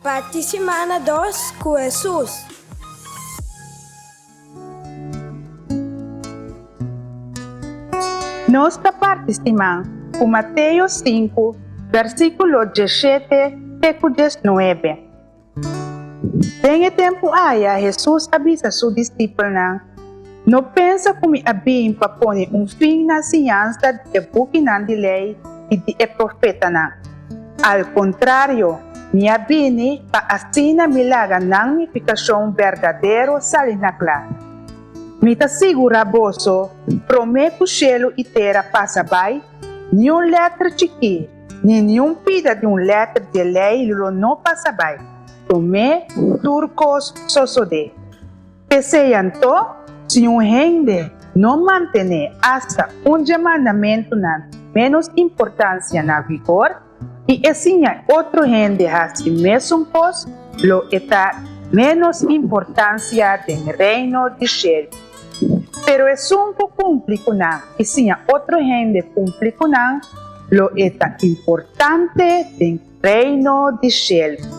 Parti simana dos ku Hesus. Nos ta parti siman ku Mateo sinku, versíkulo diesshete te ku diesnuebe. Den e tempu aya Hesus a bisa su disipelnan, No pensa ku mi a bin pa pone un fin na siñansa di e bukinan di Lei i di e Profetanan. Al kontrario, mi a bini pa asina mi laga nan nifikashon berdadero sali na kla. Mi ta sigurá boso, promé ku shelu i tera pasa bai, niun lèter chikí, Ni niun pida di un lèter di e lei lo no pasa bai, promé tur kos sosodé. P'esei anto, si un hende no mantené asta un dje mandamentunan di ménos importansia na vigor, i e siña otro hende hasi mesun kos, lo e ta di ménos importansia den Reino di shelu. Pero esun ku kumpli ku nan i siña otro hende kumpli ku nan, lo e ta importante den Reino di shelu.